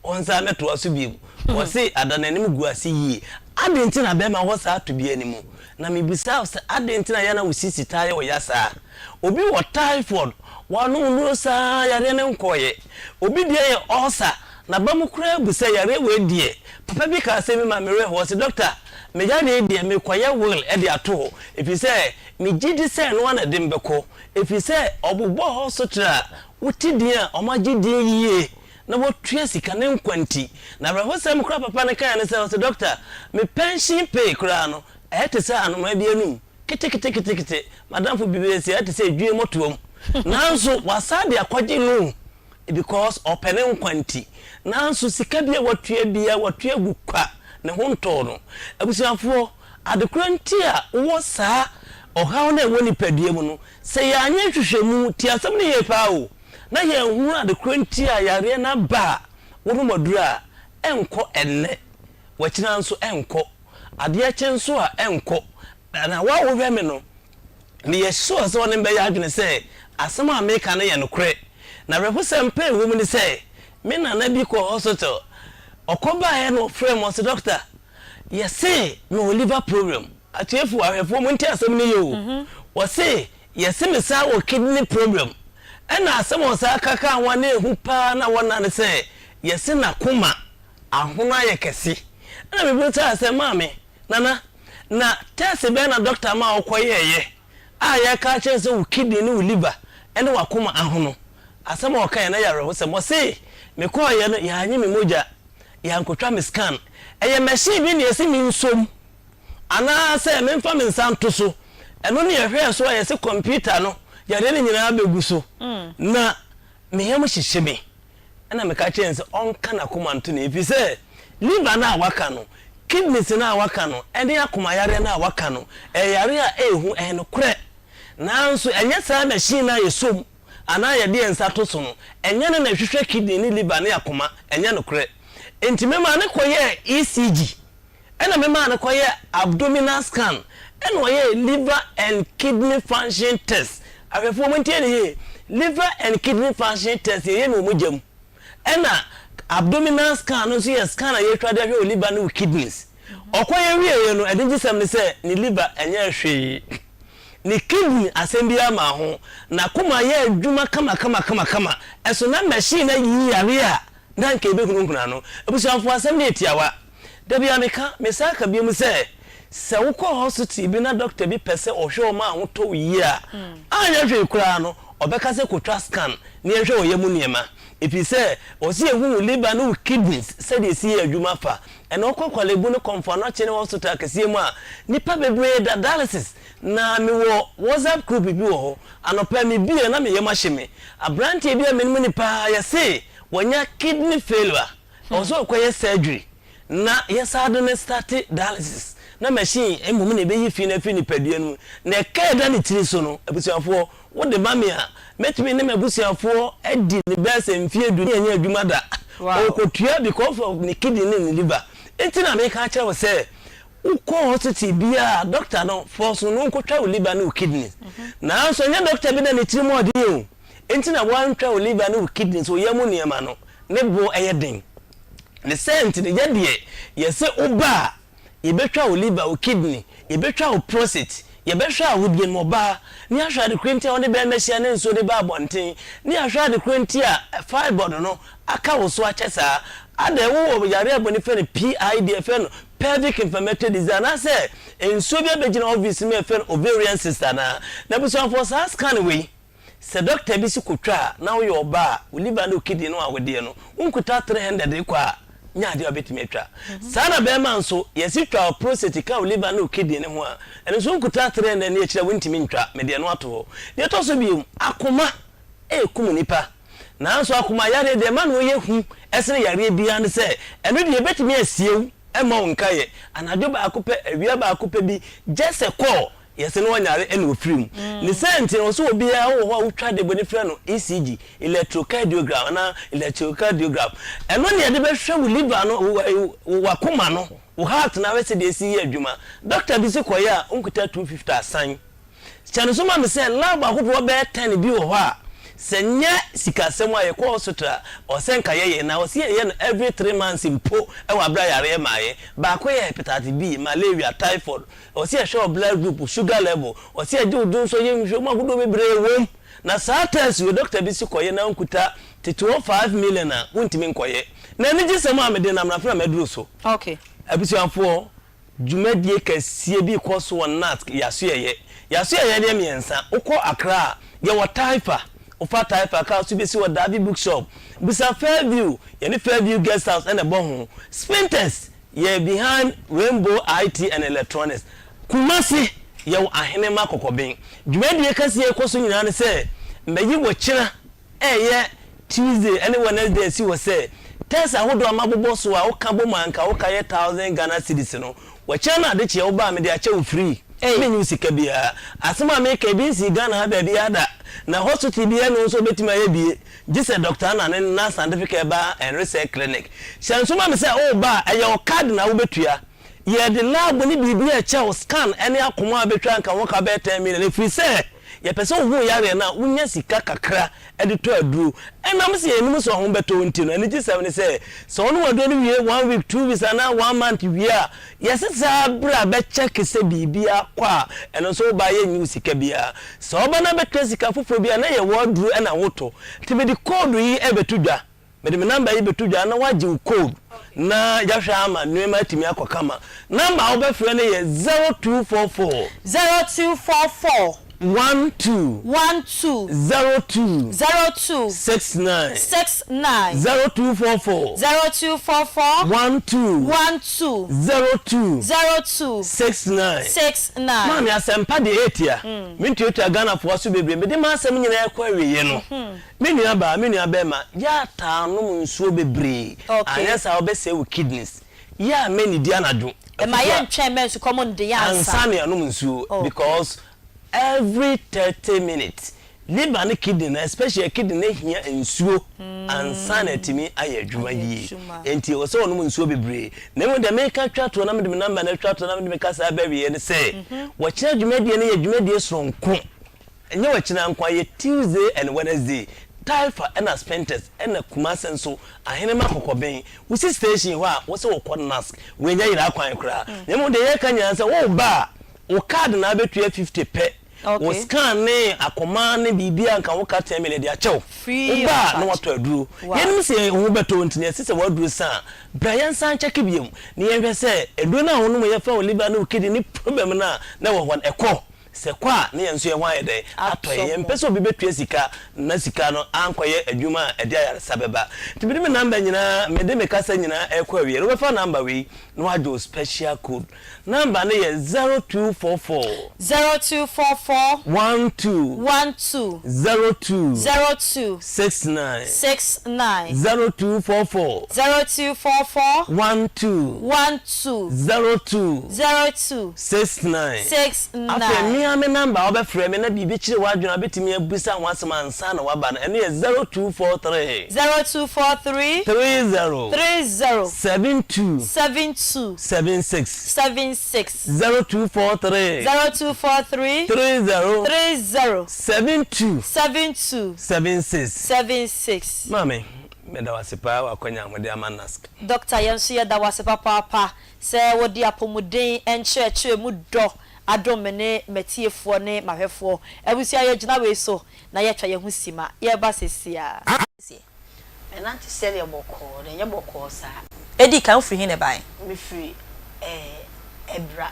Ɔnsan mmɛtoa so bio. Wɔse ada n'anim gu ase yie. Adɛn nti na bɛrima wɔ saa tobea no mu? Na mebisa wo sɛ adɛn nti na yɛ na wo sisi taa yɛ wo ya saa? Obi wɔ typhoid, wanom nnuro saa yareɛ no nkɔeɛ. Obi deɛ yɛ ulcer, n'aba mu koraa bu sɛ yareɛ wei deɛ. Papa bi kaa asɛm bi maa me werɛ hoo, ɔse doctor, me yareɛ yi deɛ mekɔyɛ will de ato hɔ ɛfiri sɛ megye di sɛ ɛno ara na ɛde me bɛkɔ. Ɛfiri sɛ ɔbobɔɔ hɔ soterɛ a wote din a wɔagye din yie na watua sika ne nkwa nti. Na awerɛhosɛm koraa papa no kae ne sɛ, ɔse, Dɔkta, me pension pay koraa no, ɛyɛ te sɛ anomaa bi anum, keteketekete, m'adamfo bi bɛyɛ sei, ɛyɛ te sɛ edwie mmɔtoam. Nanso wasan de akɔgye loan because ɔpɛ ne nkwa nti. Nanso sika bi a watua biara, watua agu kwa, ne ho ntɔɔ no. Abusuafoɔ, adekorɔ nti a wowɔ saa ɔhaw no a ɛwɔ nipadua mu no, sɛ yɛanyɛ nhwehwɛmu, tie asɛm no yie paa o, na yɛanhunu ade korɔ nti a yareɛ no aba a, wonom aduro a, ɛnkɔ ɛnnɛ, wakyina nso ɛnkɔ, adeɛ kye nso a ɛnkɔ. Na wo a wohwɛ me no, meyɛ sure sɛ wo ne me bɛyɛ adwene sɛ asɛm a meka no yɛ nokorɛ. Na awerɛhosɛm pa a ɛwɔ mu ne sɛ, me nana bi kɔɔ hospital, ɔkɔ baeɛ na ɔfrɛɛ me, ɔse, Doctor, yɛse mewɔ liver problem. Atiefoɔ, ahwɛfoɔ, montie asɛm no yie o. Ɔse, Yɛse me saa wɔ kidney problem. Ɛna asɛm a ɔsaa ka kaa ho a na ɛhu paa na wɔna ne sɛ yɛse nakoma ahono ayɛ kɛse. Ɛna me bisaa sɛ maame, Nana, na test bɛn na doctor maa wo kɔ yɛɛyɛ a yɛka akyerɛ no sɛ wo kidney ne wo liver ɛne wakoma ahono? Asɛm a ɔkaeɛ no ɛyɛ awerɛhosɛm. Ɔse me kɔɔyɛ no yɛanye me mogya, yɛankɔtwa me scan. Ɛyɛ machine bi na yɛse me nsom. Anaasɛ memfa me nsa nto so. Ɛno ne yɛhwɛɛ so a yɛse kɔmputa no yadeɛ no nyinaa bɛgu so. Na me yam hyehye me. Ɛna meka kyerɛɛ no sɛ ɔnka n'akoma nto ne ɛfiri sɛ liver no a waka no, kidneys no a waka no, ɛne akoma yareɛ no a waka no, ɛyɛ yareɛ a ɛyɛ hu, ɛyɛ nokorɛ. Nanso ɛnyɛ saa machine no a yɛsɔ mu anaa yɛde yɛn nsa to so no, ɛnyɛ no na ɛhwehwɛ kidney ne liver ne akoma, ɛnyɛ nokorɛ. Enti memaa no kɔyɛɛ ECG. Ɛna me maa no kɔyɛɛ abdominal scan ɛna ɔyɛɛ liver and kidney function test. Ahwɛfoɔ mo ntie no yie, liver and kidney function test yɛyɛ no wɔ mogya mu. Ɛna abdominal scan no nso yɛ scan a yɛtwa de ahwɛ wo liver ne wo kidneys. Ɔkɔyɛ wieeɛ no anigyesɛm ne sɛ ne liver ɛnyɛɛ hwee. Ne kidney asɛm biara maa ho. N'akoma yɛɛ adwuma kamakamakamakama. Ɛso na machine ayiyi yareɛ a na anka yɛbɛhunahuna no. Abusuafoɔ asɛm no yɛ tiawa. Da biara meka, mesan ka biom sɛ, sɛ wokɔ hospital bi na dɔkta bi pɛ sɛ ɔhwɛ wo ma ho tɔ wo yie a, anyɛ hwee koraa no, ɔbɛka sɛ kɔtwa scan na yɛnhwɛ wo yam nneɛma. Ɛfiri sɛ, ɛwɔ sɛ yɛhu wo liver ne wo kidneys sɛdeɛ ɛsi yɛ adwuma fa. Ɛnna wokɔ Korle Bu ne Komfo Anokye ne hospital akɛseɛ mu a, nnipa bebree da dialysis. Na mewɔ WhatsApp group bi wɔ hɔ. Anɔpa yi mebueɛ na me yam ahye me. Aberanteɛ bi a menim no paa, yɛse wanya kidney failure. Ɔwɔ sɛ ɔkɔyɛ surgery na yɛsan de no starte dialysis na machine mmom na ɛbɛyi fi no afiri nipadua no mu. Na ɛka a ɛda ne tiri so no, abusuafoɔ, wode ma me a, mɛtumi ne m'abusuafoɔ adi no bɛyɛ sɛ mfeɛ du ne yɛnyɛ adwuma da. Ɔrekɔtua because of ne kidney ne ne liver. Nti na meka akyerɛ wo sɛ, wokɔ hospital biara a, doctor no force no na ɔnkɔtwa wo liver ne wo kidneys. Nanso ɛnyɛ doctor bi na ne tirim ɔden o. Nti na wɔantwa wo liver ne wo kidneys, wo yam nneɛma no. Ne bo yɛ den. Ne saa nti no, yɛ deɛ yɛse wo ba a, yɛbɛtwa wo liver, wo kidney, yɛbɛtwa wo prostate, yɛbɛhwɛ awodeɛ no mu, ɔbaa, ne ahwɛ ade korɔ nti a wo ne bɛrima hyia ne nsuo de ba abɔnten, ne ahwɛ ade korɔ nti a fibroid no aka wo so akyɛ saa. Adɛn, wowɔ yareɛ a bɔne frɛ no PID, yɛfrɛ no pelvic inflammatory disease, anaasɛ nsuo bi abɛgyina ovaries no mu a yɛfrɛ no ovarian cyst anaa? N'abusuafoɔ, saa scan wei, Sɛ dɔkta bi se kotwa a, na woyɛ ɔbaa a, wo liver ne wo kidney ne w'awodeɛ no, wonkuta 300 rekɔ a, nyɛ adeɛ a wobɛtumi atwa. Saa na bɛrima nso, yɛse twa wo prostate ka wo liver ne wo kidney no ho a, ɛno nso wonkuta 300 ne akyire a wontumi ntwa. Mede ɛno ato hɔ. Deɛ ɛtɔ so bio, akoma ɛrekum nnipa. Nanso akoma yareɛ deɛ ɛma no yɛ hu sene yareɛ biara ne sɛ, ɛno deɛ ɛbɛtumi asie wo ɛmma wo nkaeɛ. Anadwo baako pɛ, awia baako pɛ bi, just a call, Yɛse no ɔnyare ɛna ɔfiri mu. Ne saa nti no ɔsɛ obiara wɔ hɔ a wotwa de bɔne frɛ no ECG, electrocardiogram anaa electrocardiograph. Ɛno ne yɛde bɛhwɛ wo liver no, wo wakoma no, wo heart no ahwɛ sɛdeɛ ɛsi yɛ adwuma. Doctor bi se kɔyɛ a wonkuta 250 asan. Kyɛ no so ma me sɛ lab ahodoɔ bɛyɛ 10 bi wɔ hɔ a Sɛ nyɛ sikasɛm a yɛkɔ hospital a ɔsɛ nka yɛyɛ na ɔsɛ yɛyɛ no every 3 months mpo wɔ aberɛ a yareɛ maayɛ. Baako yɛ hepatitis B, malaria, typhoid. Ɔsɛ yɛhwɛ wo blood group, sugar level, ɔsɛ yɛgye wo dwonsɔ, yɛ nhwehwɛmu ahodoɔ bebree wom. Na saa test wei doctor bi si kɔyɛ na nkuta tete wɔ 5 million a wontumi nkɔyɛ. Na anigye sɛm a mede nam nafo na maduru so. Abusuafoɔ, dwumadie kɛseɛ bi kɔ so wɔ NASC yaso yɛyɛ. Yaso yɛyɛ deɛ mmiɛnsa. Wokɔ Accra a, yɛwɔ Taifa. Wofa Taifa kaa so bɛsi wɔ Davi Bookshop. Bisa Fairview, yɛne Fairview Guest House ɛna ɛbɔ ho. Spintex yɛ behind Rainbow IT and Electronics. Kumasi yɛwɔ Ahenema Kɔkɔben. Dwumadie kɛseɛ kɔ so nyinaa ne sɛ mbɛyi wɔ kyena ɛyɛ Tuesday ɛne Wednesday asi hɔ sɛ test ahodoɔ a mabobɔ so a woka bɔ mu anka woka yɛ 1,000 Ghana cedis no, wɔkyerɛ no ade kyeɛ woba a mede akyɛ wo free. Menyi wo sika biara. Asɛm a meka ebi nsi Ghana ha baabi ada na hospital biara no nso wobɛtumi ayɛ bie gye sɛ Dr. Anna ne na Scientific Herbal and Research Clinic. Hyɛ nso ma me sɛ woba a ɛyɛ wo card na wobɛtua. Yɛde lab ne biribi a ɛkyɛ wo scan ne akoma a bɛtwa nka ho ka bɛyɛ 10 million ɛfiri sɛ yɛpɛ sɛ wohu yareɛ no a wonya sika kakra de tɔ aduro. Ɛnam sɛ yɛnim sɛ ɔho bɛtɔ wo nti no, anigye sɛm ne sɛ sɛ ɔno aduro no wie one week, 2 weeks anaa one month wie a, yɛse saa berɛ a bɛkyɛke sɛ biribi akɔ a ɛno nso woba yɛnyi wo sika biara. Sɛ woba no bɛtua sika foforɔ bi a na yɛwɔ aduro ɛna wotɔ. Nti mede code yi ɛbɛto dwa, mede me number yi bɛto dwa na woagye wo code na yɛahwɛ ama nneɛma atumi akɔ kama. Number a wobɛfrɛ no yɛ 0244 0244 12 12 02 02 69 69. 0244 0244 12 12 02 02 69. 69. Maame, asɛmpa deɛ ɛtia mentuatua Ghanafoɔ so bebree. Mede ma asɛm nyinaa ɛkɔ awieɛ no, me nua baa, me nua bɛrima, yɛataa nom nsuo bebree. Anyɛ saa wobɛsɛe wo kidneys. Yɛ a mɛnidi anadwo. Ɛma yɛ ntwɛn mɛ nsukɔm nde yɛ ansa. Ansa ne anom nsuo because every 30 minutes liver ne kidney no, especially kidney no, hia nsuo ansa na atumi ayɛ adwuma Ayɛ yie. adwuma. Nti ɛwɔ sɛ ɔnom nsuo bebree. Na mmom deɛ meka twa toɔ na mede me number no atwa toɔ na mede me kasa bɛwieɛ ne sɛ wɔkyerɛ dwumadie no yɛ dwumadie soronko. Ɛnyɛ wɔkyerɛ nko a, yɛ Tuesday and Wednesday, Taifa ɛna Spintex ɛna Kumase nso Ahenema Kɔkɔbɛn. Wosi station hɔ a wɔsɛ wɔkɔ NASC wɔnya yera kwan koraa. Na mmom deɛ yɛka nyinaa sɛ woba a wo card na abɛtua 50 pɛ. Wo scan ne akoma ne biribi a nka wo ka 10 million de akyɛw. Free woba of a na charge. watɔ aduro. Yɛnim sɛ wo ho bɛtɔ nti na yɛsi sɛ waduro sa a bra yɛnsan kyɛke biom na yɛnhwɛ sɛ aduro no a wonom yɛfa wo liver ne wo kidney ne problem no a na ɛwɔ hɔ no ɛkɔ. Sɛ kɔ a ne yɛn nso yɛn ho ayɛ dɛn atɔ yɛn. Yɛmpɛ sɛ obi bɛtua sika na sika no ankɔyɛ adwuma a ɛde ayaresa bɛba. Nti mede me number nyinaa, mede me kasa nyinaa ɛkɔ awie no, wobɛfa number wei na wagye wo special code. Number no yɛ 0244 0244 12 12 02 02 69. 69. 0244 0244 12 12 02 02 69. 69. Afei mmea me number a wobɛfrɛ me na biribi kyerɛ w'adwene a wobɛtumi abisa ho asɛm ansa na waba no, ɛno yɛ 0243 0243 30 30 72 72 76. 76. 0243 0243 30 30 72 72 76. 76. Maame, meda wo ase paa w'akwanya a mode ama NASC. Dɔkta, yɛn nso yɛda wo ase papaapa sɛ wode apɔmuden nkyerɛkyerɛ mu dɔ adom me ne matiefoɔ ne mahwɛfoɔ. Abusua, yɛgyina wei so na yɛatwa yɛn ho sima, yɛreba sesia. Ɛnante sɛdeɛ bɔkɔɔ na ɛnyɛ bɔkɔɔ saa. Edi kan, wofiri he na ɛbae? Mefiri Ɛbra.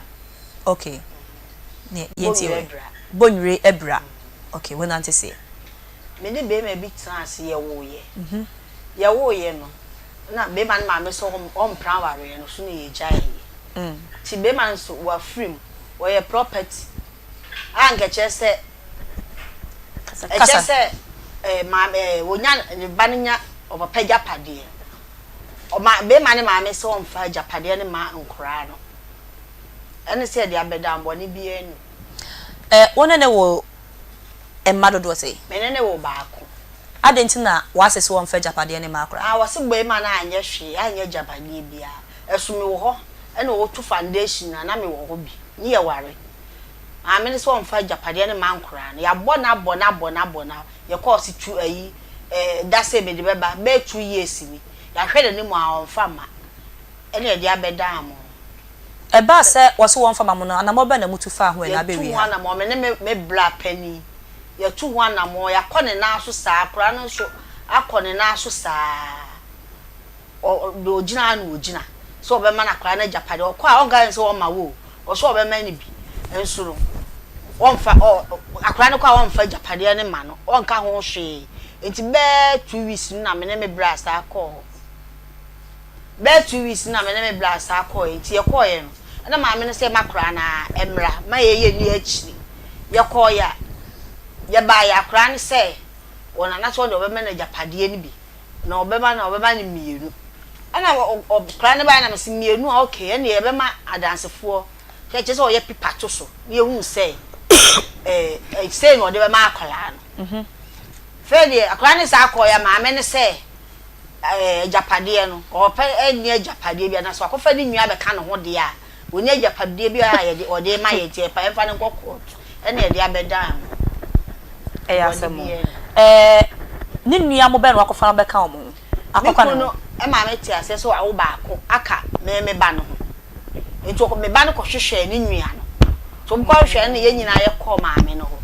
Okay, ne yɛntie. Bɔnwire Wei Ɛbra. Bɔnwire Ɛbra, okay. Wonante seɛ? Me ne bɛrima bi tena ase, yɛwoeɛ. Yɛwoeɛ no na bɛrima no maame sɛ ɔmpra awareɛ no so na yɛgyaeɛ. Nti bɛrima no nso wafiri mu, wɔyɛ property a nkɛkyerɛ sɛ ɛkyerɛ Kasa. sɛ maame wonya ne ba no nya ɔpapa agyapadeɛ. Ɔma bɛrima ne maame sɛ ɔmfa agyapadeɛ no ma nkoraa no, ɛne sɛ yɛde abɛdambɔne biara ni. Wo ne ne wɔ mma dodoɔ sɛ? Me ne ne wɔ baako. Adɛn nti na w'ase sɛ wɔmfa agyapadeɛ ne ma akora? A wɔse bɛrima no anyɛ hwee, anyɛ agyapadeɛ biara. Ɛso mewɔ hɔ ɛna wɔtu foundation a na mewɔ hɔ bi ne yɛware. Maame no sɛ ɔmfa agyapadeɛ no mma nkoraa no. Yɛabɔ no abɔ no abɔ no abɔ no. Yɛkɔɔ ɔse tu ayi eh, da sɛ mede bɛba, bɛyɛ 2 years ni. Yɛahwɛ n'anim a ɔmfa mma. Ɛna yɛde abɛdan mo. Ɛbaa sɛ wɔse wɔmfa ma mo no, anammɔn bɛn na motu faa ho ɛna Yɛtu abɛwie ho ha? anammɔn, me ne me me bra panin, yɛtu ho anammɔn, yɛakɔ ne nan so saa, akwadaa no nso akɔ ne nan so saa. Ɔ ɔ deɛ ɔgyina ara na ɔgyina sɛ ɔbɛma no akwadaa no agyapadeɛ. Ɔkɔ a ɔnka sɛ ɔmma wo o, ɔsɛ ɔbɛma no bi nso no, ɔmfa ɔ akwadaa no kɔ a ɔmfa agyapadeɛ no mma no, ɔnka ho hwee. Nti bɛyɛ 2 weeks no na me ne me bra saa kɔɔ hɔ. Bɛyɛ 2 weeks no na me ne me bra saa kɔeɛ. Nti yɛkɔeɛ no, ɛna maame no sɛ ma akwadaa no ara mmra, ma yɛyɛ nni akyiri. Yɛkɔeɛ a, yɛbaeɛ akwadaa no sɛ wɔn nana sɛ ɔde ɔbɛma no agyapadeɛ no bi. Na ɔbɛma no ɔbɛma no mmienu. Ɛna akwadaa no baeɛ na mese mmienu a okay ɛnneɛ yɛbɛma adansefoɔ sɛ kyerɛ sɛ ɔyɛ pipa to so na yɛhunu sɛ ɛɛ sei na ɔde bɛma akwadaa no. Afei deɛ akwadaa no saa kɔeɛ a maame no sɛ ɛɛ agyapadeɛ no ɔpɛ ɛnni agyapadeɛ bi anaasɛ wakɔfa ne nua abɛka ne ho deɛ a ɔnni agyapadeɛ bi a yɛde ɔde rema yɛn nti yɛpa yɛmfa no nkɔ court ɛna yɛde abɛdan no. Ɛyɛ Bɔne asɛm o. biara nni. Ɛɛ ne nua mo bɛn na wakɔfa no abɛka wɔn ho? Me Akɔka ne kunu ho? no maame te aseɛ sɛ wawo baako aka me me ba no ho. Nti ɔkɔ me ba no kɔhwehwɛɛ ne nua no. Nti wɔkɔhwehwɛɛ no na yɛn nyinaa yɛkɔɔ maame no hɔ.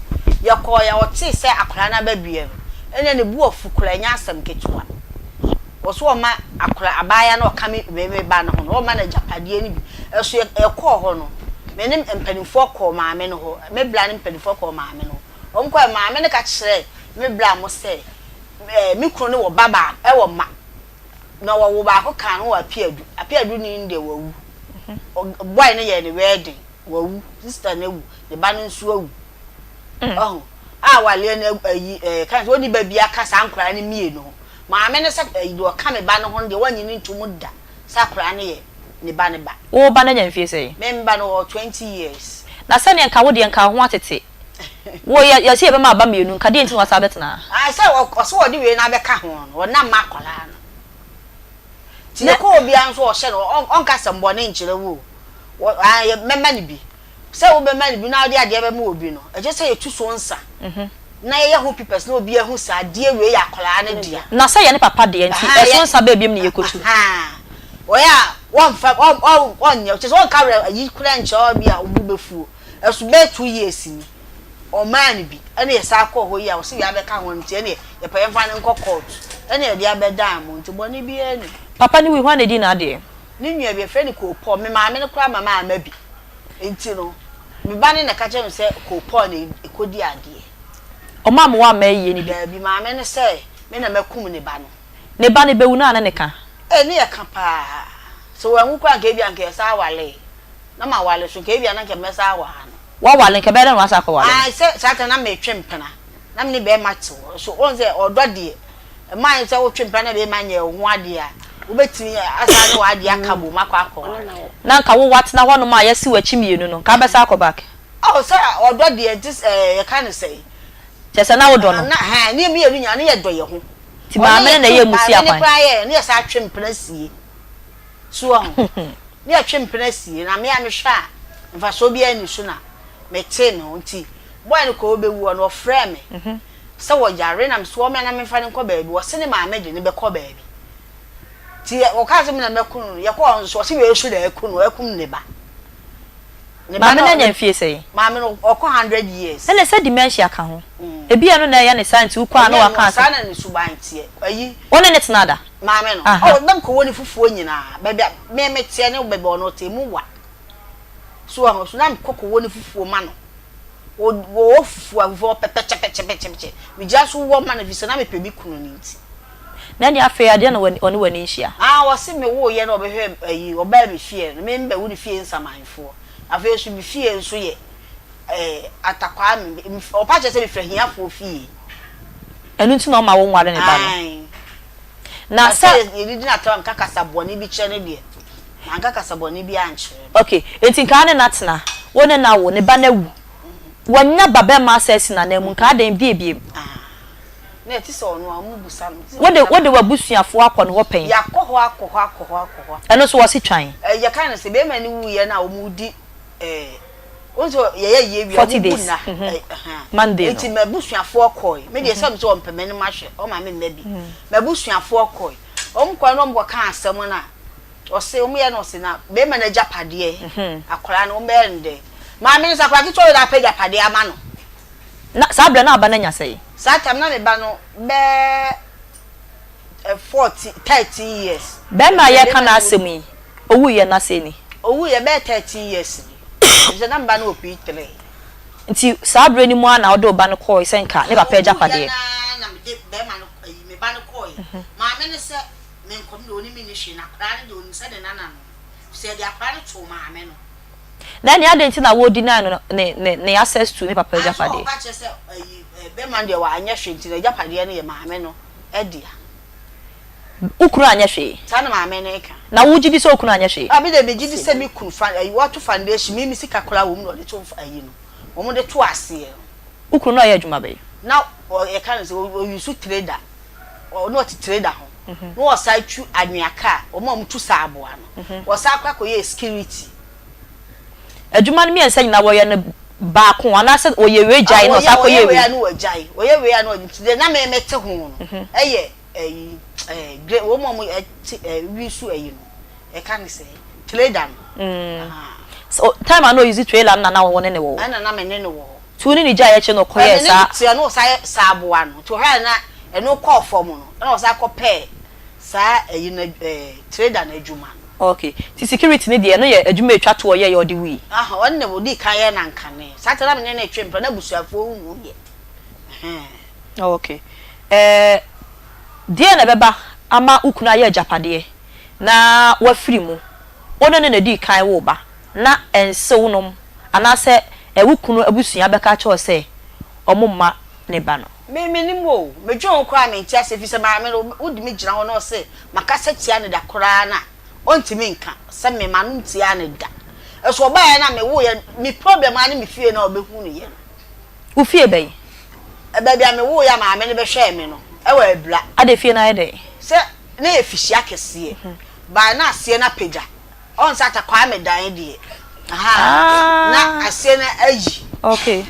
Yɛkɔeɛ a ɔtee sɛ akwadaa no aba bio no, ɛnna ne bo afu koraa, ɛnyɛ asɛm ketewa. Ɔse ɔma akwadaa abaayewa no a ɔka me me me ba no ho no, ɔma no agyapadeɛ no bi. Ɛso yɛ yɛkɔɔ hɔ no, me ne mpanimfoɔ kɔɔ maame no hɔ, me bra ne mpanimfoɔ kɔɔ maame no hɔ. Wɔkɔeɛ maame no ka kyerɛɛ me bra mo sɛ, ɛɛ me kunu no wɔ ba baako, ɛwɔ mma. Na wɔwo baako kaa ne ho wɔ Apeadu. Apeadu ni no deɛ wawu. Boy no yɛɛ no wedding, wawu. Sister no awu, ne ba no nso awu. Ɔho. A awareɛ no ayi ɛɛ kan sɛ ɔnni ba bi aka saa nkwadaa no mmienu ho. Maame no sɛ ɛyi deɛ ɔka me ba no ho no deɛ wannye no ntom da sɛ akwadaa no yɛ ne ba no ba. Wo ba no anya mfie sɛn? Me ba no ɔwɔ 20 years. Na sɛdeɛ nka wo deɛ nka wo ho atete. Wo yɛ yɛse yɛbɛma aba mmienu nka deɛ nti na wasan abɛtena ha? Ae sɛ ɔse ɔde wei no abɛka ho no ɔnam ma akwadaa no nti yɛkɔ hɔ biara nso ɔhyɛ no ɔnka asɛm bɔne nkyerɛ wo o ae mɛma no bi sɛ wobɛma no bi na wode adeɛ bɛma obi no ɛkyɛ sɛ yɛtu so nsa na yɛyɛ ho papers na obi ahu sɛ adeɛ wei yɛ akwadaa no dea. Na sɛ yɛ ne papa deɛ nti ɛso nsa bɛɛ biom na yɛkɔtu. Ɔyɛ a wɔmfa ɔnyɛ kyɛ sɛ ɔnka werɛ ayi koraa nkyerɛ wo bi a wo bo bɛfuo. Ɛso bɛyɛ 2 years ni, ɔmaa no bi, ɛna yɛsan kɔɔ hɔ yi a ɔse wei abɛka ho nti ɛneɛ yɛpɛ yɛmfa no nkɔ court, ɛna yɛde abɛdan mo nti bɔne biara nni mu. Papa no wui, hwan na edii n'adeɛ? Ne nua bi, yɛfrɛ no Koopɔɔ, me maame no koraa ma mamma bi, nti no me ba no na ɛka kyerɛɛ me sɛ Koopɔɔ na ɛkɔdi adeɛ. Ɔmaa mo wamma ayie no bi? Daabi, maame no sɛ me na makum ne ba no. Ne ba no bɛwu no a na ne ka? Ee, ne yɛ ka paa. Sɛ wanwu koraa anka ebia anka yɛsan awaree. Na maware so, nka ebia na nka mɛsan aware no. Waware, nka ɛbɛyɛ dɛn na wasan akɔware no? Ae, sɛ saa time no na metwe mpena, na me ne barima te hɔ. So wohu sɛ ɔdɔ deɛ, ɛma ayɛ sɛ wotwe mpena na barima nyɛ wo ho adeɛ a, wobɛtumi asan ne w'adeɛ aka bom akɔ akɔware. Na nka wo watena hɔnom a yɛasi w'akyi mmienu no, nka wobɛsan akɔ back? Oh, sɛ ɔdɔ deɛ, nti ɛɛ yɛka no sɛn? Kyerɛ sɛ na wodɔ no? Na, hɛn, ne mmienu nyinaa, ne yɛdɔ yɛn ho. Nti maame no na ɛyɛɛ mo si akwan? Maame no koraa yɛɛ, ne yɛsan twe mpena sie. So wahu? Ne yɛtwe mpena sie, na me a mehwɛ a, mfasoɔ biara nni so na metee me ho. Nti boy no kɔɔ bɛwu hɔ no, ɔfrɛɛ me sɛ ɔyare na mese ɔmmra na memfa no nkɔ baabi. Ɔse ne maame de no bɛkɔ baabi. Nti ɔkaa sɛ me na mɛku no no, yɛkɔɔ hɔ nso ɔse wei nso na aku no, akum ne ba. Ne ba Maame no no, anya mfie sɛn? maame no ɔkɔ 100 years. Ɛna sɛ dementia ka ho. Ebia ɛno na ɛyɛ no saa nti wokɔ a na Ɛnyɛ waka ɛno a, asɛm. saa na ne suban teɛ. Ayi. Wo ne no tena da? Maame no, Aha. oh, na mekɔwɔ ne fufuo nyinaa. Baabi a me meteɛ ne baabi a ɔno ɔte, emu wa. So wahu? So na mekɔ kɔwɔ ne fufuo ma no. Wɔ wɔwɔ fufuo a, fufuo ɔpɛ pɛkyɛpɛkyɛpɛkyɛ. Megyina so wɔ ma no ɛfiri sɛ na mepɛ me kunu no nti. Na ɛnneɛ afei adeɛ na w'ani ɔne w'ani nhyia. Ah, ɔse mewooyɛ na ɔbɛhwɛ ayi, ɔbaa me fie no, me mbɛwo ne fie nsamanfoɔ. Afei nso me fie nso yɛ eh, Atakwaa me, ɔpa kyerɛ sɛ mefiri ahiafoɔ fie. Ɛno nti na ɔma wo nware ne ba no. Ae. Na Na sɛ sɛ. yɛdidi no atɛm a meka kasa bɔne bi kyerɛ no deɛ, manka kasa bɔne biara ankyerɛ no. Ok, enti nka wo ne no atena, wo ne no awo, ne ba no awu, wanya ba bɛrima asa asi n'ananmu, nka adɛn bie biem? Ah, na ɛte sɛ ɔno a, wɔbusa no. Wode, wode w'abusuafoɔ akɔ ne hɔ pɛn? Yɛakɔ hɔ akɔ hɔ akɔ hɔ akɔ hɔ. Ɛno nso wɔse twan? Eh, yɛka no sɛ bɛrima no wuiɛ no a wɔredi eh. Wohu sɛ yɛyɛ yie wie a, 40 wɔbu days nna. mhm Ɛ ɛhɛn. Monday no. Nti m'abusuafoɔ kɔe. Me deɛ sɛ mesɛ wɔmpɛ m'anim ahwɛ, wɔma me mma bi. M'abusuafoɔ kɔe. Wɔn kɔe na wɔkɔkaa asɛm no a, ɔse, wɔyɛ no ɔse na bɛrima no agyapadeɛ, akwadaa no, wɔbɛyɛ no dɛn? Maame no sɛ akwadaa ketewa wei na apɛ agyapadeɛ ama no. Na saa berɛ no na aba no anya sɛn? Saa time no na me ba no bɛɛ 14, 13 years. Bɛrima a yɛreka n'asɛm yi, ɔwuiɛ no asɛn ni? Ɔwuiɛ bɛyɛ 13 years ni. Efisɛ na me ba no wɔ P3. Nti saa berɛ no mu ara na wode wo ba no kɔɔe sɛ nka ne papa Ɔwuiɛ agyapadeɛ? no ara na mede bɛrima no, ayi, me ba no kɔɔe. Maame no sɛ menkɔ, me deɛ ɔne me nni hwee, na akwadaa no deɛ ɔnim sɛ ne nana no. Efisɛ yɛde akwadaa no too maame no. Na ɛnneɛ adɛn nti na wo deny no ne ne ne access to ne papa Anso agyapadeɛ? ɔka kyerɛ sɛ ayi bɛrima no deɛ wanyɛ hwee nti n'agyapadeɛ no yɛ maame no dea. Wo kunu anyɛ hwee? Saa na maame no reka. Na wo gye di sɛ wo kunu anyɛ hwee? Ah me deɛ megye di sɛ me kunu fa ayi wato foundation me me sika koraa wɔ mu na ɔde to ayi no wɔn de to aseɛ no. Wo kunu na ɔyɛ adwuma bɛn? Na yɛka no sɛ ɔ use trader. Na ɔte trader ho na ɔsan tu anwea car, wɔn a wɔtu saa aboa no, ɔsan kɔ akɔyɛ security. Adwuma no mmiɛnsa nyinaa wɔyɛ no baako anaasɛ ɔyɛ wei gyae na ɔsan kɔyɛ wei? Ɔyɛ wei a na wagyae, ɔyɛ wei a na wagyae, nti deɛ na me mete ho no ɛyɛ ɛyi ɛɛ gre wɔn a wɔte ɛɛ wi so ɛyi no, yɛka no sɛ trader no. So time a na ɔuse trailer no na na wo ne no wɔ hɔ? Ɛna na me ne no wɔ hɔ. Nti wo ne no gyae akyi no ɔkɔyɛɛ saa. Ɛne no tua na ɔsan yɛ saa aboa no nti ɔhwɛ a na ɛno kɔɔ fam no ɛna ɔsan kɔ pɛɛ saa ɛyi no ɛɛ trader no adwuma no. Ok nti security no deɛ ɛno yɛ adwuma a ɛtwa toɔ ɔyɛeɛ a ɔde wui. Aha ɔno na ɔdii kan yɛɛ no ankane saa time no na me ne no retwe mpena na abusuafoɔ nhu yɛ ɛhɛn. Ok ɛɛ deɛn na ɛbɛba ama wo kunu ayɛ agyapadeɛ na wafiri mu wo ne no na ɛdii kan woo ba na ɛnsew nom anaasɛ wo kunu abusua bɛka akyerɛ wo sɛ wɔmma ne ba no. Me mennim o, medwen ho koraa a mente aseɛ firi sɛ maame no wode me gyina hɔ na ɔse makasa tia no da koraa no a ɔntumi nka sɛ me m'ano ntiaa no da. Nso ɔbaeɛ no a mewoeɛ me problem ara ne me fie no a ɔbɛhunuiɛ no. Wo fie bɛn? Baabi a mewoeɛ a maame no bɛhwɛɛ me no ɛwɔ Abira. Adɛn fie no ayɛ dɛn? Sɛ na ɛyɛ fihyia kɛseɛ but na aseɛ no apagya. Ɔn sɛ ata Kwame dan deɛ ahaa na aseɛ no ayi. Okay.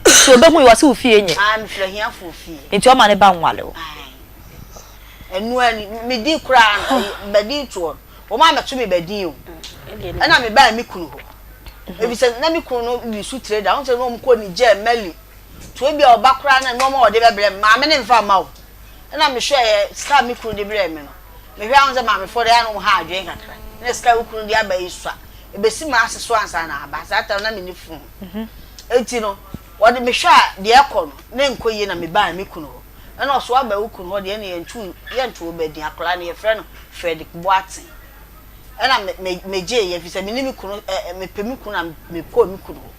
Nti obehu yi ɔse wo fie nyɛ. Ah me firi ahiafoɔ fie. Nti ɔma ne ba nwale wo. Ae. Ɛno ani me din koraa no badin toɔ no wɔn a mɛto me badin o. Ɛna me baa me kunu hɔ. Efisɛ na me kunu no use trader wɔn sɛ na wɔn kɔ Niger Mali. Nti ebi a ɔba koraa na nneɛma a ɔde bɛbrɛ me maame ne nfa mma o. Ɛna mehwɛeɛ sika a me kunu de brɛɛ me no, mehwɛ a wohu sɛ maamefoɔ deɛ ɛyɛ a na wɔn ha adwene kakra. Ɛna sika a wo kunu de aba yi sua, ɛbɛsi m'ase so ansa na aba. Saa time no na menni phone. Enti no, wɔde mehwɛ a deɛ ɛkɔ no, na ɛnkɔ yie na mebaa me kunu hɔ. Ɛna ɔse woaba wo kunu hɔ deɛ ɛne yɛnto yɛnto wo ba din, akwadaa no yɛfrɛ no Fredrick Boateng. Ɛna me me megyeeɛ ɛfiri sɛ me ne me kunu ɛ ɛ mepɛ me kunu na mekɔɔ me kunu hɔ.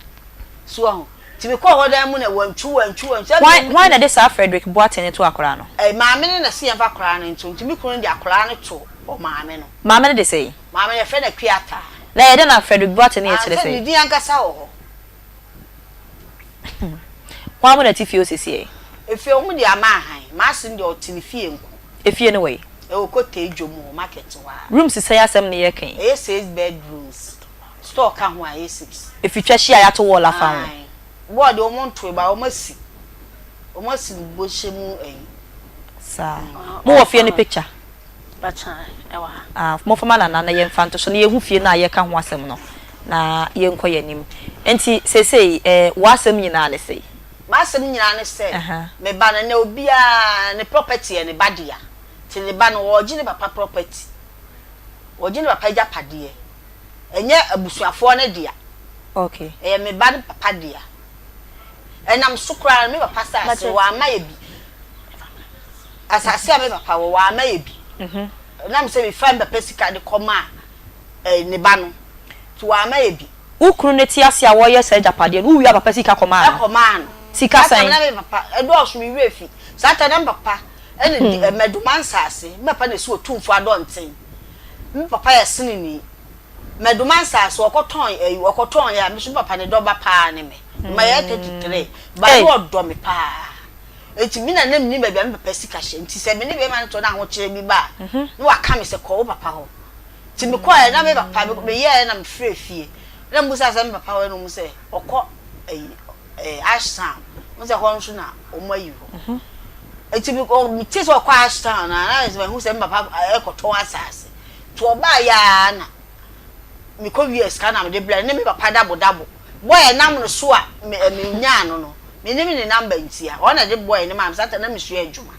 So wahu? Nti mekɔɔ hɔ dan mu na wantwi wantwi wantwi. Sɛ Hwan hwan na ɛde saa Frederick Boateng no too akwadaa no? Ɛɛ maame no na ɛse yɛmfa akwadaa no nto nti me kunu no de akwadaa no too ɔmaame no. Maame no de sɛn? Maame no yɛfrɛ no Akua Ataa. Na ɛyɛ dɛn na Frederick Boateng no yɛ kyerɛ Ansɛ sɛn? ne din ankasa wɔ hɔ. Hwan mo na ɛte fie hɔ seesei? Efie wɔn de ama ahan. M'ase no deɛ ɔte ne fie nko. Efie no wɔ he? Ɛwɔ Kotei dwom hɔ, market hɔ ara. Rooms sɛn asɛm na yɛreka yi? Ɛyɛ six bedrooms. Store ka ho a ɛyɛ 6. Efitwa hyia a yɛato wall afa ho. Ae. Wall deɛ wɔn ntoe but wɔn asi. Wɔn asi no bɔhyɛ mu ayi. Saa. Mo wɔ fie no picture? Mpakyɛ ɛwɔ ha. Ah momfa ma Nana na yɛnfa nto so na yɛhu fie no a yɛreka ho asɛm no na yɛnkɔ yɛn anim. Nti seesei eh w'asɛm nyinaa ne sɛi? M'asɛm nyinaa ne sɛ me ba no ɛnɛ obiara ne property yɛ ne ba dea. Nti ne ba no ɔregye ne papa property. Ɔregye ne papa agyapadeɛ. Ɛnyɛ abusuafoɔ no dea. Okay. Ɛyɛ me ba no papa dea. Ɛnam so koraa no, me papa asase no, wamma yɛ bi. Asase a me papa wɔ, wamma yɛ bi. Ɛnam sɛ mefaa me papa sika de kɔmaa eh, ne ba no, nti wamma yɛ bi. Wo kunu no te ase a wɔreyɛ saa agyapadeɛ no, wowia papa sika kɔmaa no? Ɛkɔmaa no. Sika Saa sɛn? time na me papa, ɛdɔɔso, me werɛ fi. Saa time na me papa ɛna di, Mmɛdoma nsase, me papa na ɛsi Otumfoɔ Adɔnten. Me papa yɛ seneni. Mɛdoma nsaase ɔkɔtɔn ɛyi ɔkɔtɔn yɛ a me so me papa ne dɔba paa ne me. Ma yɛ 33 ba ne ɔdɔ me paa. Eti me na na menim baabi a me papa sika hyɛ nti sɛ me ne bɛrima no tɔ na ahokyerɛ bi ba a na waka me sɛ kɔ wo papa hɔ. Nti me kɔɛ na me papa me yɛɛ na me frɛ fie. Ɛna mebisaa sɛ me papa wɔ he na ɔmo sɛ ɔkɔ ɛyi ɛɛ Ashtown. Wohu sɛ hɔ nso na ɔmo ayi hɔ. Nti me kɔ metee sɛ ɔkɔ Ashtown a na ayɛ sɛ mahu sɛ me papa ɛɛkɔtɔn asaase. Nti ɔbaeɛ ara na mekɔ wiaa sika na mede brɛɛ no ne me papa dabo dabo. Boy a ɛnam no so a me menyaa no no, mennim ne number nti a, ɔno na ɛde boy no maa me. Saa time no na mesua adwuma.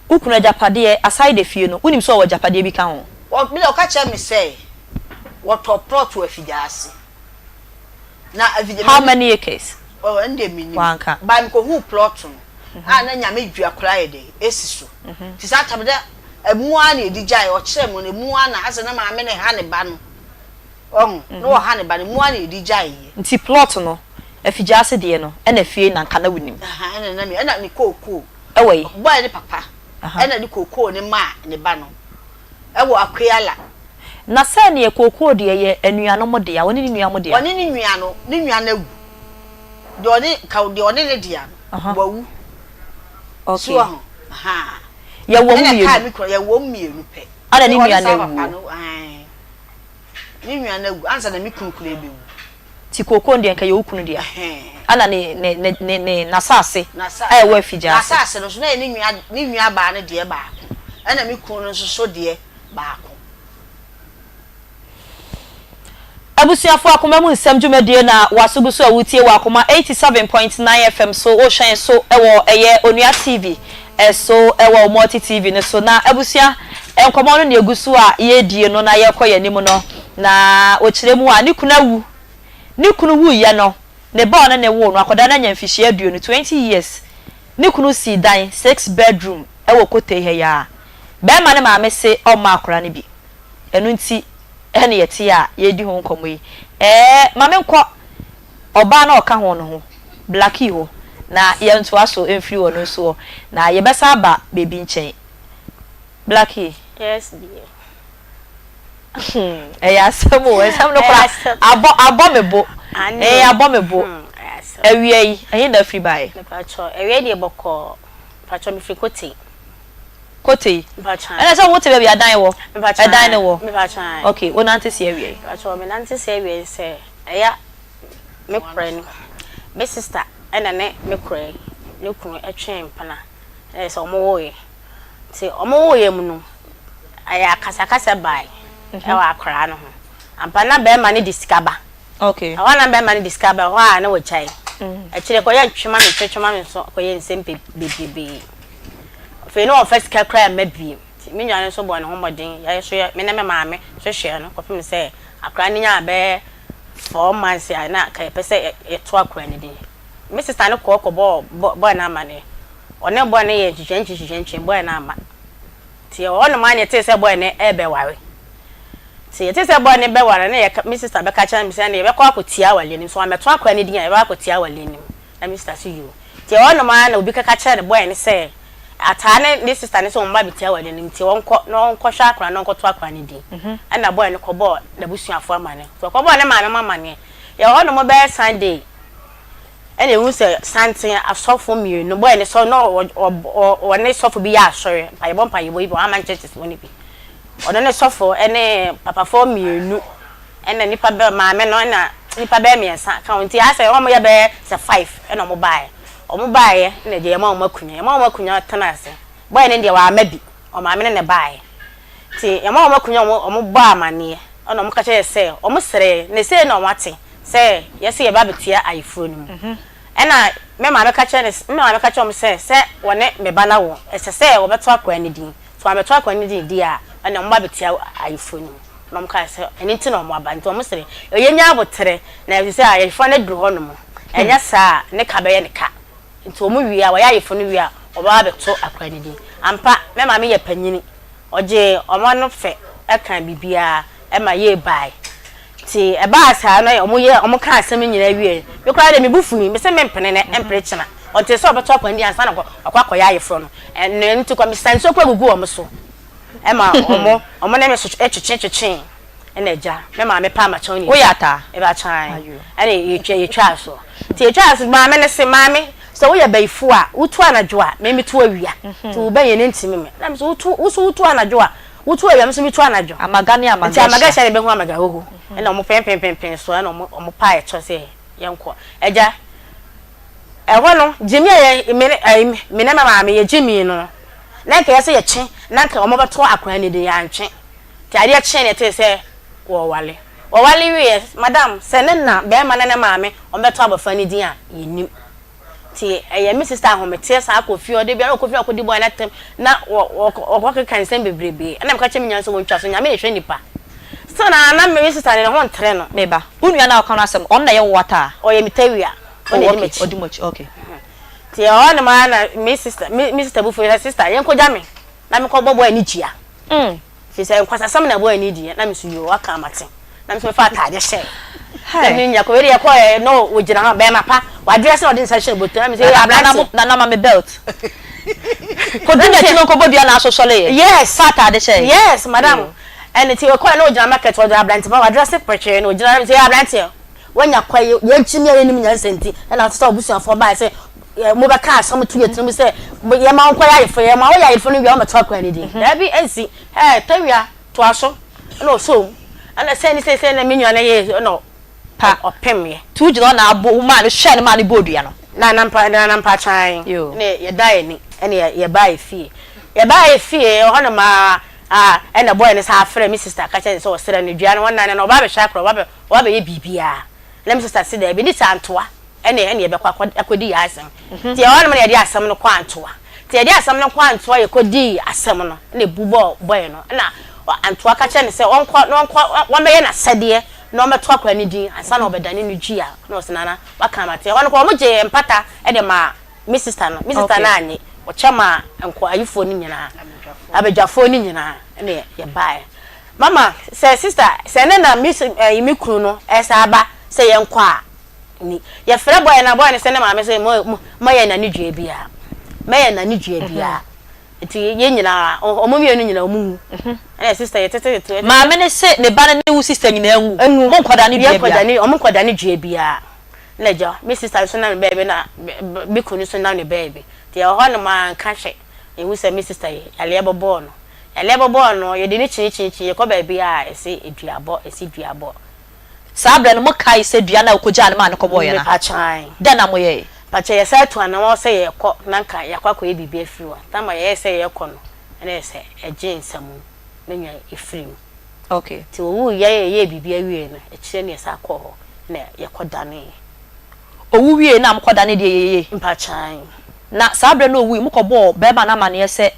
Wo kunu agyapadeɛ, aside efie no, wonim sɛ ɔwɔ agyapadeɛ bi ka ho? Wɔ, me deɛ ɔka kyerɛɛ me sɛ wɔtɔ plot wɔ Afigyaase. Na Afigya, How many acres? Oh, ɛno deɛ mennim. Wanka. But mekɔhuu plot no, a na Nyame dua koraa ayɛ dɛn, esi so. Nti saa time no, na ɛmu ara na yɛde gyaeɛ, ɔkyerɛɛ me no, ɛmu ara na asɛ na maame no reha ne ba no. Wahu? Na wɔha ne ba no, mu ara na yɛde gyaeɛ. Nti plot no, Afigyaase deɛ no, ɛna fie na nka na wonim? Aha, ɛna na me, ɛna ne kookoo. Ɛwɔ he? Boy no papa, ɛna de kookoo no maa ne ba no, ɛwɔ Akweala. Na sɛ neɛ kookoo deɛ yɛ anuanom dea, ɔne ne nua mo dea? Ɔne ne nua no, ne nua no awu. Deɛ ɔne, nka deɛ ɔne ne dea no, wawu. Okay. So wahu? Aha. Yɛwɔ mo Ɛna mmienu? kaa me kura, yɛwɔ mo mmienu pɛ. Ɛna ne Ɔne nua no saa papa awuo? no, ae. Ne nua no awu ansa na me kunu koraa bɛwu. Nti kookoo no deɛ nka ɛyɛ wo kunu dea. Ɛna ne ne ne ne ne n'asase a ɛwɔ afigya ase. N'asase no nso na ɛyɛ ne nua ne nuabaa no deɛ baako, ɛna me kunu no nso so deɛ baako. Abusuafo Akoma mu Nsɛm dwumadie na w'aso gu so a woretie wɔ Akoma 87.9 FM so, wohwɛ yɛn so wɔ ɛyɛ Onua TV so wɔ Multi TV no so. Na abusua, nkɔmmɔ no na ɛgu so a yɛredie no na yɛrekɔ yɛn anim no, na ɔkyerɛ mu a ne kunu awu. Ne kunu wuiɛ no, ne ba a ɔne no woo no, akwadaa no anya mfihyia aduonu, 20 years. Ne kunu sii dan, six bedroom, wɔ Kotei ha yi ara. Barima no maame se ɔmma akwadaa no bi. Ɛno nti ɛne yɛte a yɛredi ho nkɔmmɔ yi. Ɛɛ, ma menkɔ ɔbaa no a ɔka ho no ho, Blackie hɔ, na yɛntoa so mfiri hɔ no nso hɔ, na yɛbɛsan aba baabi nkyɛn. Blackie. Yes dear. Hmm, ɛyɛ asɛm o, nsɛm no koraa, abɔ, abɔ me bo. Ɛɛ, abɔ me bo. Hmm, ɛyɛ asɛm. Awia yi, ɛhe na afiri baeɛ? Mepakyɛw, awia deɛ bɔkɔɔ. Mepakyɛw, mefiri Kotei. Kotei. Ɛna sɛ wote baabi a dan wɔ? Ɛdan no wɔ? Ok, wo nante si awiei. Mpakyɛw, me nante si awiei sɛ ɛya me kora no, me sister ɛna ne me kora yi ne kunu ɛtwee mpena na ɛyɛ sɛ ɔmo woeɛ. Nti ɔmo woeɛ mu no, ɛyɛ akasakasa bae ɛwɔ akoraa no ho. Ampa na bɛɛma no de sika ba. Okay. Ɛhɔ a na bɛɛma no de sika ba, ɛhɔ a na wagyae. Akyire kɔyɛ ntwema me ntwetwema me nso kɔyɛ nsɛm bebrebee. Afei na ɔmfa sika koraa mma bio. Nti me nua no nso bɔɔ ne ho mmɔden, yɛn nso yɛ, me ne me maame nso hwɛɛ no kɔpem sɛ akwadaa no nyaa bɛyɛ four months a na anka yɛpɛ sɛ yɛto akwadaa no din. Me sista no kɔɔ kɔbɔɔ boy no amanneɛ. Ɔne boy no yɛɛ ntwitwantwi ntwitwantwi, boy no amma. Nti yɛwɔ hɔnom ara na yɛtee sɛ boy no rebɛware. Nti yɛtee sɛ boy no rebɛware no na yɛka, me sista bɛka kyerɛɛ me sɛ ɛnde yɛbɛkɔ akɔtia awareɛ no mu. Sɛ wammɛto akwadaa no din a, yɛbɛkɔ akɔtia awareɛ no mu. Na me sista so yoo. Nti ɛhɔ nom ara na obi kɛka kyerɛɛ ne boy no sɛ Ataa ne ne sista no sɛ wɔn ba bɛtia wɔ anim nti ɔnkɔ na ɔnkɔhwɛ akwadaa no na ɔnkɔto akwadaa no din. Ɛna boy no kɔbɔɔ n'abusuafoɔ amaneɛ. Nti ɔkɔbɔɔ ne maame mo amaneɛ. Yɛwɔ hɔ nom bɛyɛ Sunday ɛna yɛhu sɛ santen asɔfo mmienu, boy no sɔ na ɔne sɔfo bi yɛ asɔre, mpaebɔ mpaebɔ yi bi, wɔama churches foɔ no bi. Ɔno ne sɔfo ɛne papafoɔ mmienu. Ɛna nipa bɛ maame no ɛna nipa bɛyɛ miɛnsa ka ho nti ayɛ sɛ wɔn yɛ bɛyɛ sɛ five ɛna wɔn baeɛ. Wɔn baeɛ ɛna deɛ yɛma wɔn akunya yɛma wɔn akunya tena ase. Boy no deɛ wamma bi ɔmaame no na ɛbaeɛ. Nti yɛma wɔn akunya wɔn wɔn bɔɔ amaneɛ ɛna wɔn ka kyerɛ yɛ sɛ wɔn srɛ yɛn na sei na wɔn ate sɛ yɛse yɛba abɛtua ayeforo no mu. Ɛna me maame ka kyerɛ no me maame ka kyerɛ wɔn sɛ sɛ wɔne me ba no awo ɛsɛ sɛ wɔbɛto akwadaa no din. Sɛ wɔammɛto akwadaa no din deɛ a ɛna wɔn ba abɛtua ayeforo no mu. Na wɔkae sɛ, Ɛno nti na wɔaba. Nti wɔsere, Yɛnnya aboterɛ, na ɛfiri sɛ ayeforɔ no aduru hɔnom, ɛnyɛ saa a, ne ka bɛyɛ ne ka. Nti wɔwie a, wɔyɛ ayeforɔ no wie a, wɔbɛba abɛto akwadaa no din. Ampa, me maame yɛ panyini, ɔgyee wɔn ano fɛ kaa biribiara ma yei baeɛ. Nti ɛbaa saa no, wɔyɛɛ, wɔkaa asɛm no nyinaa wieeɛ no, me koraa deɛ me bo fui, mese mempene nnɛ, mpere kyena. Ɔntee sɛ ɔbɛto akwadaa no din ansa na wakɔ akɔyɛ ayeforɔ no. Ɛno nti koraa, mesaa nsuo koraa guguu wɔn so. Ɛma ɔmo ɔmo ne me so twetwe twetwee ɛna agya me maame paa makyɛw ne Woyɛ ataa? Eba kyan Ayo. ɛna yɛtwa yɛtwaa so nti yɛtwaa so maame no se maame sɛ woyɛ bayifo a wotu anadwo a me metu awia nti wo bɛyɛ no ntimi me na me so wotu wo so wotu anadwo a. Wotu awia, me nso metu anadwo. Amaga ne Nti amaga amaga hyia. hyia na yɛbɛhu amaga hoho. Ɛna wɔn pɛnpɛnpɛnpɛn so ɛna wɔn wɔn paa ɛkyɛ sɛ yɛnkɔ. Agya, ɛhɔ no gyimi a yɛ me ne ɛyi me ne me maame yɛ gyimi no, na nka yɛ sɛ yɛtwe na nka wɔn bɛto akwadaa no din yɛantwe. Nti adeɛ kyee na yɛtee sɛ wɔrewale. Wɔwale wieɛ, madam, sɛ ne na bɛrima ne ne maame wɔn bɛto abɔfra no din a, yɛnnim. Nti ɛyɛ me sister ahometeɛ saa kɔ fie hɔ, da biara ɔkɔ fie na ɔkɔdi boy no atɛm na ɔkɔ keka nsɛm bebrebee. Ɛna meka kyerɛ me nua no sɛ wɔntwa so, Nyame na ɛhwɛ nipa. Still na na me sister no ne ho ntere no. Me ba, wo nua no a woka no asɛm no, ɔno na ɛyɛ wo wata a? Ɔyɛ me tawia, ɔno na Oh ɛdi okay, m'akyi. ɔdi mo akyi, okay. Nti ɛhɔ nom ara na me sister, me sister bo fuiɛ sɛ, sister yɛnkɔgya me na menkɔbɔ boy no dua. Firi sɛ nkwasasɛm na boy no diiɛ na me nso yoo waka mate na me nso mefa ataadeɛ hyɛɛ na me nya kɔ wei deɛ yɛkɔɛ na ɔgyina hɔ bɛrima pa wadrɛse na ɔde nsa hyɛ bɔtɔ na me sɛ ee aberanteɛ Nana ma me belt kɔdi n'akyi no nkɔbɔ dua na asosɔle yɛ yes fa ataade hyɛɛ yes madam ɛne ti yɛkɔɛ na ɔgyina market ɔde aberante pa wadrɛse pɛkyɛɛ na ɔgyina na me sɛ ee aberanteɛ wanya kwa yi yɛnkyi ne a yɛnim nyansa nti ɛna ɔte sɛ ɔbusuafoɔ baeɛ sɛ mobɛka asɛm to yɛ tirim sɛ yɛma wo nkɔyɛ ayefo yɛma woyɛ ayefo no wie a womɛto akora no din mhm. daabi ɛnsi ɛɛ tawia toa so ɛna ɔsɔ mu ɛna sɛ ne sɛ sɛ na me nua no yɛ ɛna pa ɔpem yɛ tu gyina ɔna abo wo maa no hwɛ no maa no bɔ odua no na na mpa na na mpa kyan ne yɛda yɛ ni ɛna yɛba yɛ fie yɛba yɛ fie ɛhɔ na maa a ɛna bɔyɛ no saa afrɛ me sister ka kyerɛ sɛ ɔsrɛ no dua no wɔn nan na ɔba abɛhwɛ akora ɔba ɔba bɛyɛ biribiara na me sister se daabi ne sɛ antoa ɛne ɛne yɛbɛkɔ akɔ akɔdi yɛ asɛm mhm. nti ɛhɔ nom na yɛde asɛm no kɔ antoa nti yɛde asɛm no kɔ antoa yɛkɔdii asɛm no na ebu bɔɔ bɔɛ no na antoa ka kyerɛ no sɛ ɔnkɔ na ɔnkɔ wɔmmɛyɛ n'asɛdeɛ na ɔmmɛto akora ne din ansa na ɔbɛdane no dua na ɔsɛ nana waka amate ɛhɔ no kɔ wɔn gye mpata de maa me sister no me sister no anye ɔkyɛ maa nkɔ ayifoɔ no nyinaa abadwafoɔ no nyinaa ɛna yɛbaeɛ Mama, sɛ sister, sɛ ɛnɛ na me ɛyi me kunu no ɛsan aba sɛ yɛn kɔ a, ni. Yɛfrɛ boy no a, boy no sɛ ne maame sɛ mo mo mɛyɛ nane dua biara, mɛyɛ nane dua biara. Nti yɛn nyinaa, ɔmo mmienu nyinaa ɔmo nwu. Ɛna sister yɛ tete tete. Maame no se ne ba no ne wo sister nyinaa nwu, mo nkɔda ne dua biara. Ɔmo nkɔda ne dua biara. Ɛna agya, me sister nso nam ne baabi na me kunu nso nam ne baabi. Nti yɛwɔ hɔ nom a nka hwɛ, yɛhu sɛ me sister yi, yareɛ bɛbɔɔ no. Ɛnɛ bɔbɔɔ no, yɛde no kyinkyinkyini, yɛkɔ baabi a ɛse duabɔ, ɛse duabɔ. Saa berɛ no, mokae sɛ dua no a wokɔgyaa no maa no kɔbɔeɛ no a? Mepakyɛ ae. Dɛn na moyɛeɛ? Pakyɛ yɛsan tu anamɔn sɛ yɛrekɔ na anka yɛakɔ akɔyɛ biribi afiri hɔ. Tam a yɛyɛɛ sɛ yɛrekɔ no, ɛna yɛ sɛ ɛgyee nsamu na nwa ɛfiri mu. Okay. Nti ɔwuiɛ a yɛyɛɛ biribi awieɛ no, akyire no yɛsan kɔɔ hɔ na yɛkɔdaneeɛ. Owu wiei na mokɔdanee deɛ yɛyɛ. Mpakyɛ ae. Na saa berɛ no ɔwui, mokɔbɔɔ barima no amaneɛ sɛ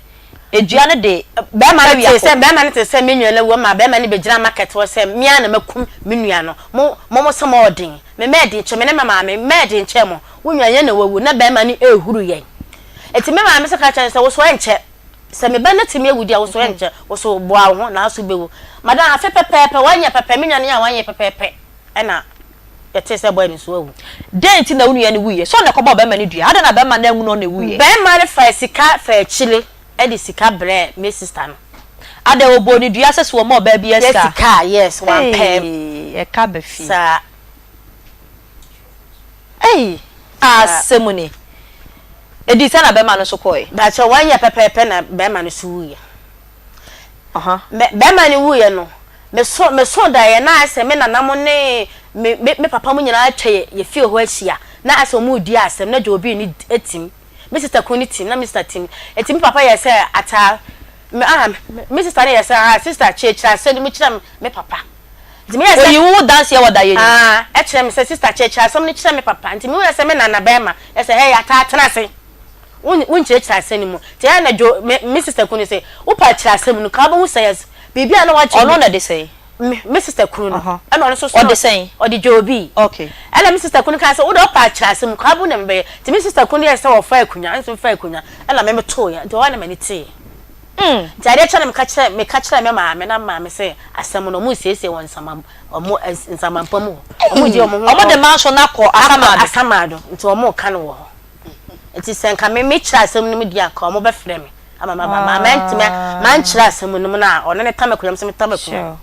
dua no de Barima no awia tee kɔ. sɛ, barima no tee sɛ me nua no awu ama barima no bɛgyinaa market hɔ sɛ, me ara na makum me nua no. Mo, mo, mo se moyɛ den. Me mɛyɛ den kyɛn, me ne me maame, mɛyɛ den kyɛn mo. Wo nua yɛn na wawu, na barima no rehuru yɛn. Enti me maame nso ka kyerɛɛ no sɛ, wo so ɛnkyɛ. Sɛ me ba no atumi awu deɛ a, wo so ɛnkyɛ. Wo so boa wo ho, nanso wobɛwu. Madam, afe pɛpɛɛpɛ, wanyɛ pɛpɛ, me nua no yɛ a wanyɛ pɛpɛɛpɛ, ɛna yɛtee sɛ boy no nso awu. Dɛn nti na wo nua no wuiɛ? Sɛ ɔno na ɛkɔbɔɔ barima no dua, adɛn na barima no anwu na ɔno na ɛwuiɛ? Barima no faa sika faa akyire de sika brɛɛ me sister no. Adɛn, ɔbɔɔ no dua sɛ sɛ ɔma ɔbaa biara sika a? Sika a, yes, wampɛ. Eii, ɛka ba fie. Saa. Ei, asɛm ni. Ɛdii sɛn na barima no nso kɔeɛ? Mpakyɛw, wanyɛ pɛpɛɛpɛ na barima no nso wuiɛ. Barima no wuiɛ no, Meso mesoo daeɛ na ayɛ sɛ me nana mo ne me me me papa mo nyinaa atwa yɛ yɛ fie hɔ ahyia na ayɛ sɛ wɔn redi asɛm na Jobi ne tim me sister kunu ne tim na me sister tim eti me papa yɛ sɛ ataa me ah me sister ne yɛ sɛ ah sister kyerɛkyerɛ asɛm no mu kyerɛ me papa nti me yɛ sɛ Oyi wo danseɛ wɔ daeɛ no mu. Ah ɛkyerɛ me sɛ sister kyerɛkyerɛ asɛm no kyerɛ me papa nti me yɛ sɛ me nana bɛrima yɛ sɛ hey ataa tena ase. Wo wonkyerɛkyerɛ asɛm no mu. Nti ɛyɛ a na Joe, me me sister kunu no se, wopɛ a kyerɛ asɛm no, ka wobɛhu sɛ yɛs biribi a na wakyerɛ Ɔno na ɛde sɛn? Me me sister kunu no. Ɛna ɔno nso so Ɔde sɛn? Ɔde Joe bi. Okay. Ɛna me sister kunu kaa sɛ, wo deɛ wopɛ a kyerɛ asɛm no, ka wobɛhu nea mebɛyɛ. Nti me sister kunu no yɛɛ sɛ ɔfaa akonnwa, ɛna nso mefaa akonnwa, ɛna me metoeɛ. Nti ɛhɔ ara na m'ani teeɛ. Nti adeɛ kye na meka kyerɛ meka kyerɛɛ me maame, na me maame se asɛm no, wɔresiesie wɔ nsama wɔn nsamampa mu hɔ. Wɔregye wɔn ho. Wɔde manso no akɔ Asamado. Akɔ Asamado, nti wɔreka no wɔ hɔ. Nti sɛ nka me mekyerɛ asɛm no mu di a, nka wɔn bɛfrɛ me ama maba. Ma mantumi mankyerɛ asɛm no mu no a, ɔno ne tam akonnwa, me nso me tam akonnwa.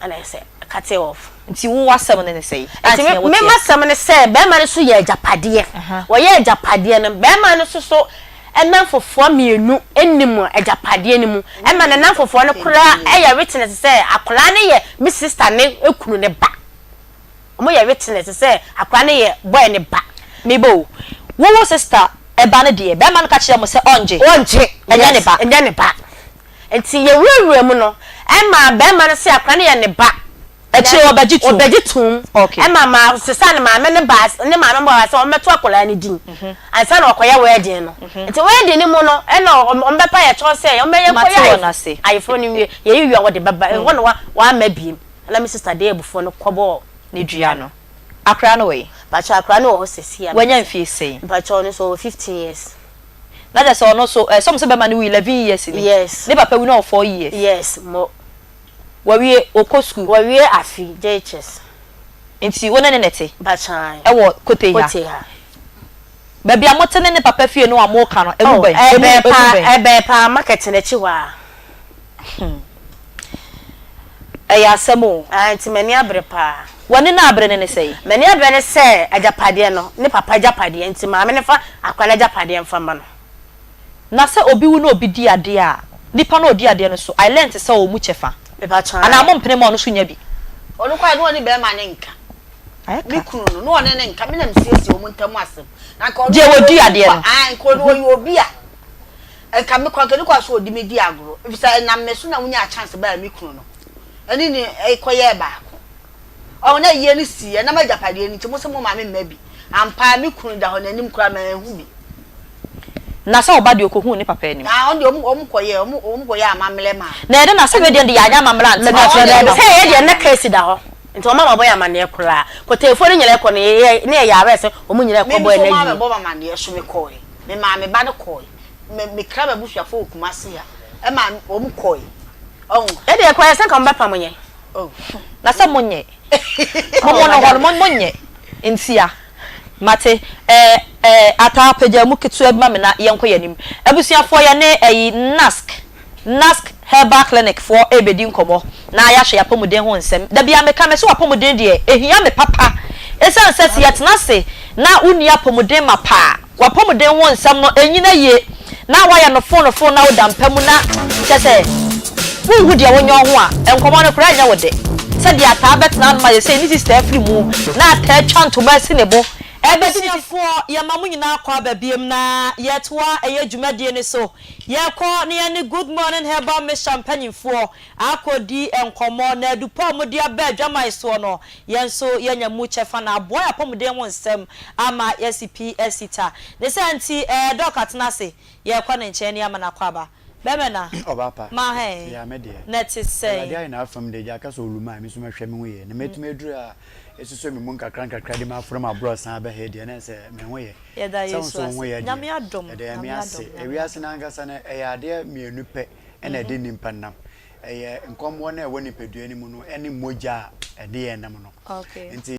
Ɛna ɛyɛ sɛ cut off. Nti wo w'asɛm no ne sɛn? Nti me m'asɛm ne sɛ, bɛrima no nso yɛ agyapadeɛ. Wɔyɛ agyapadeɛ no, bɛrima no nso so. nnamfofoɔ mienu nim agyapadeɛ no mu, ɛma ne nnamfofoɔ no koraa yɛ witness sɛ akwadaa no yɛ me sister ne kunu no ba. Wɔyɛ witness sɛ akwadaa no yɛ boy no ba. Me ba o, wo wo sister ba no deɛ, bɛrima no ka kyerɛɛ mo sɛ ɔngye? Ɔngye, Ɛnyɛ ne ba. Yes, ɛnyɛ ne ba. Nti yɛwurawura mu no, ɛma bɛrima no se akwadaa no yɛ ne ba. Akyire ɔbɛgye toom. Ɔbɛgye toom. Okay. Ɛma ma sesa ne maame no baa, ne maame no baa sɛ wɔmmɛto akwadaa no din. Ansa na ɔkɔyɛ wedding no. Nti wedding no mu no, ɛna wɔbɛpa yɛ kyɛw sɛ wɔmmɛyɛ Mate nkɔyɛ wɔn ase. ayeforɔ no nwie. Yɛyi wie a wɔde bɛba. Ɛhɔ na wamma biem. Ɛna me sister de abufuo no kɔbɔɔ Ne dua no. Akwadaa no wɔ he? Mpakyɛw akwadaa no wɔ hɔ sɛsi a. Wanya mfie sɛn? Mpakyɛw ɔno nso ɔwɔ 15 years. Na kyerɛ sɛ ɔno nso, ɛsɛ sɛ bɛrima no wu 11 years ni. Yes. Ne papa wu na ɔwɔ 4 years. Yes, mo. Wawie, ɔkɔ sukuu. Wawie afe, JHS. Nti wo ne no na ɛte? Mpakyɛw. Ɛwɔ Kotei ha? Kotei ha. Baabi a mote ne ne papa fie no a moka no, emu Oh, bɛn? Emu, ɛbɛn emu paa, bɛn? ɛbɛn paa, market no akyi hɔ ara. Hmm. Ɛyɛ asɛm o. Ah, nti m'ani abere paa. W'ani no abere no ne sɛn? M'ani abere ne sɛ agyapadeɛ no, ne papa agyapadeɛ nti maame no mfa akwadaa no agyapadeɛ mfa mma no. Na sɛ obi wu na obi di adeɛ a, nipa no a ɔdi adeɛ no so, I learnt sɛ ɔwɔ mu kyɛfa. Mepakyɛw Anaa ae. mompene ma ɔno nso nya bi? Ɔno koraa na ɔne bɛrima no nka. Ayɛ Me ka. kunu no, na ɔne no nka. Me na mesiesie wɔn ntam asɛm. Na nka ɔno Deɛ ɔyɛ ɔdi obi adeɛ kwa. no. Ae, nka ɔno ɔyɛ obi a, nka me kora, nka ne kwan so ɔde me di agorɔ. Efisɛ ɛnam me so na wonyaa chance baa me kunu no ɛne ne kɔyɛɛ baako. Ɔho na ayie no sii, ɛnam agyapadeɛ no nti, mo se mo maame mma bi. Ampa ara me kunu da hɔ, n'anim koraa manhu bi. Na sɛ ɔba deɛ ɔkɔhuu ne papa anim. Ah, ɔno deɛ ɔmo ɔmo kɔyɛɛ, ɔmo ɔmo kɔyɛɛ amammerɛ maa no. Na ɛdɛ na sɛ wei deɛ deɛ yɛanyɛ amammerɛ ante na Mepakyɛw ɔno daabi, deɛ sɛ yɛyɛ deɛ na case da hɔ, nti wɔn amma bɔ yɛn amaneɛ koraa. Kɔtɛɛfoɔ no nyinaa kɔ no, yɛyɛ na yɛyɛ aware sɛ wɔn nyinaa Me kɔ bɔ nso yɛn wɔn ayie. ammɛbɔ me amaneɛ so mekɔɔe. Memaa me ba no kɔɔe. Me mekra m'abusuafoɔ wɔ Kumasi ha, ɛma wɔn kɔɔe. Ɔho. Yɛdeɛ yɛkɔeɛ sɛ nka wɔbɛpamo yɛn. Oh. Na sɛ monyɛ. Mo mo no hɔ no, mo monyɛ. Ntia. Mate. Ɛɛ ɛɛ Ataa pagya mu ketewa bi ma me na yɛnkɔ yɛn anim. Abusuafoɔ yɛne ɛyi Nask, Nask Herbal Clinic foɔ rebɛdi nkɔmmɔ na yɛahwɛ yɛn apɔmuden ho nsɛm. Da biara meka, mese w'apɔmuden deɛ ɛhia me papa. Ɛsiane sɛ sɛ yɛtena ase na wonni apɔmuden mapa a, W'apɔmuden ho nsɛm no nnyina yie na woayɛ no fon fon na woda mpa mu na kyerɛ sɛ wonhu deɛ wonyɛ wo ho a, nkɔmmɔ no koraa nyɛ wo dɛ. Sɛdeɛ Ataa bɛtena anom ayɛ sei ne sista afiri mu na Ataa atwa ntoma asi ne bo rebɛdi ne sista. Abusuafoɔ yɛma mo nyinaa kɔ aba biom na yɛtoa ɛyɛ dwumadie no so. Yɛkɔ na yɛne Good Morning Herbal Mixture mpanyinfoɔ akɔdi nkɔmmɔ na adupɔ a wɔde aba adwaman soɔ no Yɛn nso yɛanya mu kyɛfa na aboa yɛn apɔmuden ho nsɛm ama yɛasi pi asi ta. Ne saa nti, ɛɛ Dɔk atena ase, yɛrekɔ ne nkyɛn ne ama no akwaaba. Bɛmɛ na, Ɔba pa, ma hɛn, yea me deɛ. na ɛte Awurade sɛn? ayɛ n'afam de, agya aka sɛ ɔluma a, me nso mɛhwɛ me ho yie. Na mɛtumi aduru a ɛsusɔ me mu nkakra nkakra de m'aforo m'aborɔsan aba ha yi deɛ, na ɛsɛ me ho yɛ. Yɛda Sɛ wo Yesu nso wo ase. ho yɛ deɛ, Nyame adom, yɛda Nyame Nyame ase. adom, Nyame Ewiase adom. no ankasa no, ɛyɛ adeɛ mienu pɛ na ɛde nnipa nam. Ɛyɛ nkɔmboɔ no a ɛwɔ nipadua no mu no ne mogya a ɛde yɛn nam no. Okay. Nti.